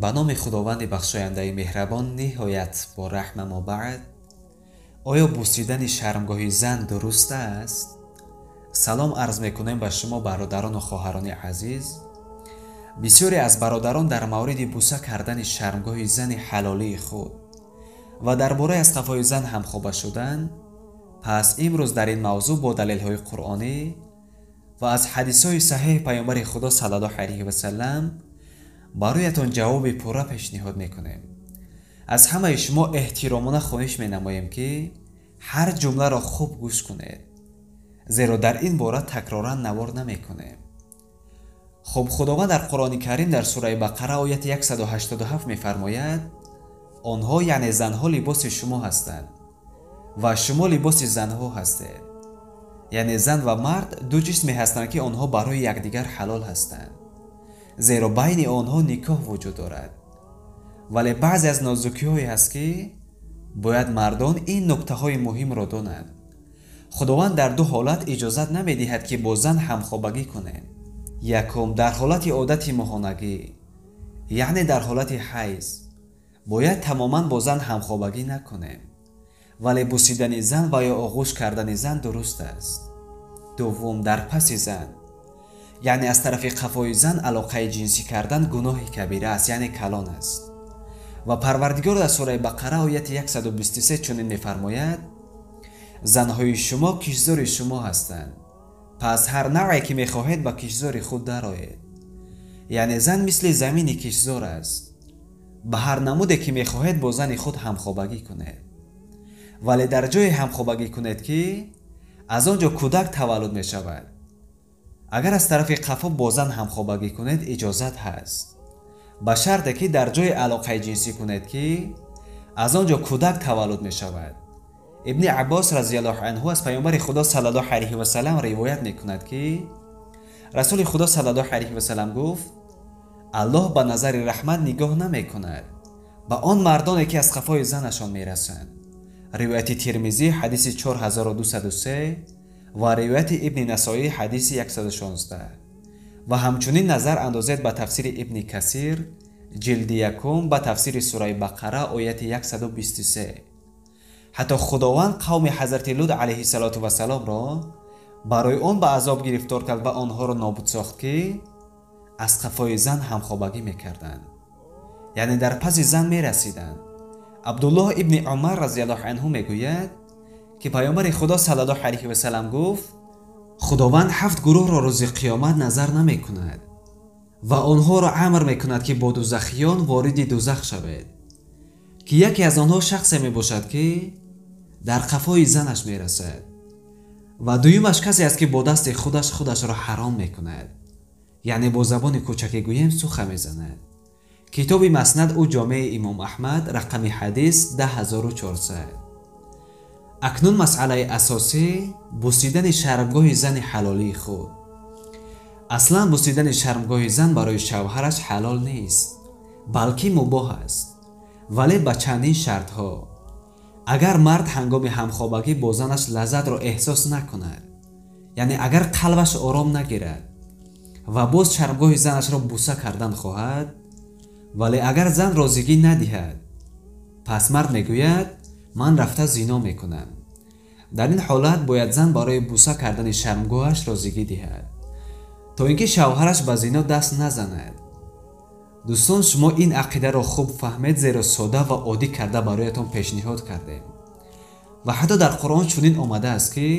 Ба номи Худованди бахшояндаи меҳрабон, ниҳоят бо раҳм. Аммо баъд, оё бусидани шармгоҳи зан дуруст аст? Салом арз мекунем ба шумо, бародарону хоҳарони азиз. Бисёре аз бародарон дар мавриди буса кардани шармгоҳи зани ҳалолии худ ва дар бораи аз қафои зан ҳамхоба шудан, пас имрӯз дар ин мавзӯъ бо далелҳои қуръонӣ ва аз ҳадисҳои саҳеҳи Паёмбари Худо саллаллоҳу алайҳи васаллам бароятон ҷавоби пурра пешниҳод мекунем. Аз ҳамаи шумо эҳтиромона хоҳиш менамоем, ки ҳар ҷумларо хуб гӯш кунед, зеро дар ин бора такроран навор намекунем. Хуб, Худованд дар Қуръони Карим дар сураи Бақара ояти 187 мефармояд: онҳо, яъне занҳо, либоси шумо ҳастанд ва шумо либоси занҳо ҳастед. Яъне зан ва мард ду ҷисме ҳастанд, ки онҳо барои якдигар ҳалол ҳастанд, зеро байни онҳо никоҳ вуҷуд дорад. Вале баъзе аз нозукиҳое ҳаст, ки бояд мардон ин нуктаҳои муҳимро донанд. Худованд дар ду ҳолат иҷозат намедиҳад, ки бо зан ҳамхобагӣ кунем. Якум, дар ҳолати одати моҳонагӣ, яъне дар ҳолати ҳайз, бояд тамоман бо зан ҳамхобагӣ накунем, вале бусидани зан ва ё оғӯш кардани зан дуруст аст. Дуввум, дар паси зан, яъне аз тарафи қафои зан алоқаи ҷинсӣ кардан гуноҳи кабира аст, яъне калон аст. Ва Парвардигор дар сураи Бақара ояти 123 чунин мефармояд: занҳои шумо кишзори шумо ҳастанд, пас ҳар навъе ки мехоҳед ба кишзори худ дароед. Яъне зан мисли замини кишзор аст, ба ҳар намуде ки мехоҳед бо зани худ ҳамхобагӣ кунед, вале дар ҷое ҳамхобагӣ кунед, ки аз он ҷо кӯдак таваллуд мешавад. Агар аз тарафи қафо бо зан ҳамхобагӣ кунед, иҷозат ҳаст, ба шарте ки дар ҷои алоқаи ҷинсӣ кунед, ки аз он ҷо кӯдак таваллуд мешавад. Ибни Аббос разияллоҳу анҳу аз Паёмбари Худо саллаллоҳу алайҳи васаллам ривоят мекунад, ки Расули Худо саллаллоҳу алайҳи васаллам гуфт: Аллоҳ ба назари раҳмат нигоҳ намекунад ба он мардоне, ки аз қафои занашон мерасанд. Ривояти Тирмизӣ, ҳадиси 4203 ва ривояти Ибни Насоӣ, ҳадиси 116. Ва ҳамчунин назар андозед ба тафсири Ибни Касир, ҷилди якум, ба тафсири сураи Бақара ояти 123. Ҳатто Худованд қавми ҳазрати Лут алайҳиссалоту вассаломро барои он ба азоб гирифтор кард ва онҳоро нобуд сохт, ки аз қафои зан ҳамхобагӣ мекарданд, яъне дар паси зан мерасиданд. Абдуллоҳ ибни Умар разияллоҳу анҳу мегӯяд, ки Паёмбари Худо саллаллоҳу алайҳи васаллам гуфт: Худованд ҳафт гурӯҳро рӯзи қиёмат назар намекунад ва онҳоро амр мекунад, ки бо дузахиён вориди дузах шавед, ки яке аз онҳо шахсе мебошад, ки дар қафои занаш мерасад, ва дуюмаш касе аст, ки бо дасти худаш худашро ҳаром мекунад, яъне бо забони кӯчакӣ гӯем, суха мезанад. Китоби Маснад ӯ Ҷомеи Имом Аҳмад, рақами ҳадис 10400. Акнун масъалаи асосӣ: бусидани шармгоҳи зани ҳалолии худ. Аслан бусидани шармгоҳи зан барои шавҳараш ҳалол нест, балки мубоҳ аст, вале ба чандин шартҳо. Агар мард ҳангоми ҳамхобагӣ бо занаш лаззатро эҳсос накунад, яъне агар қалбаш ором нагирад ва боз шармгоҳи занашро буса кардан хоҳад, вале агар зан розигӣ надиҳад, пас мард мегӯяд: ман рафта зино мекунам. Дар ин ҳолат бояд зан барои буса кардани шармгоҳаш розигӣ диҳад, то ин ки шавҳараш ба зино даст назанад. Дӯстон, шумо ин ақидаро хуб фаҳмед, зеро сода ва оддӣ карда бароятон пешниҳод кардем. Ва ҳатто дар Қуръон чунин омадааст, ки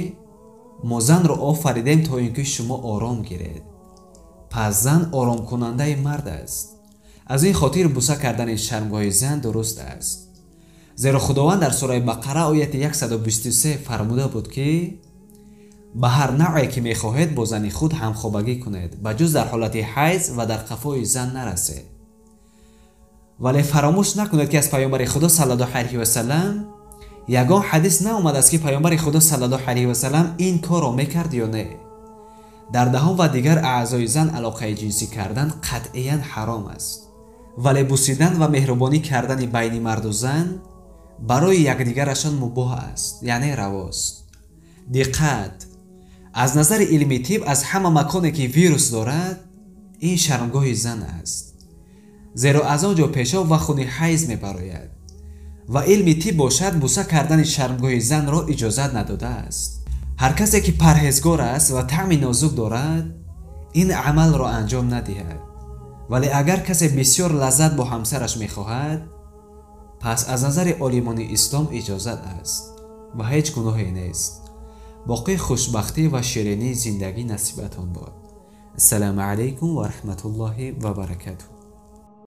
мо занро офаридем, то ин ки шумо ором гиред. Пас зан оромкунандаи мард аст. Аз ин хотир буса кардани шармгоҳи зан дуруст аст, зеро Худованд дар сураи Бақара ояти 123 фармуда буд, ки ба ҳар навъе ки мехоҳед бо зани худ ҳамхобагӣ кунед, ба ҷуз дар ҳолати ҳайз ва дар қафои зан нарасед. Вале фаромӯш накунед, ки аз Паёмбари Худо саллаллоҳу алайҳи васаллам ягон ҳадис наомадааст, ки Паёмбари Худо саллаллоҳу алайҳи васаллам ин корро мекард ё не. Дар даҳон ва дигар аъзои зан алоқаи ҷинсӣ кардан қатъиян ҳаром аст, вале бусидан ва меҳрубонӣ кардани байни марду зан барои якдигарашон мубоҳ аст, яъне равост. Диққат! Аз назари илми тиб аз ҳама маконе ки вирус дорад, ин шармгоҳи зан аст. Зеро аз он ҷо пешоб ва хуни ҳайз мебарояд ва илми тиб бошад буса кардани шармгоҳи занро иҷозат надодааст. Ҳар касе ки парҳезгор аст ва таъми нозук дорад, ин амалро анҷом надиҳад. Вале агар касе бисёр лаззат бо ҳамсараш мехоҳад, пас аз назари олимони ислом иҷозат аст ва ҳеҷ гуноҳе нест. Боқӣ хушбахтӣ ва ширинии зиндагӣ насибатон бод. Ассалому алайкум ва раҳматуллоҳи ва баракатуҳ.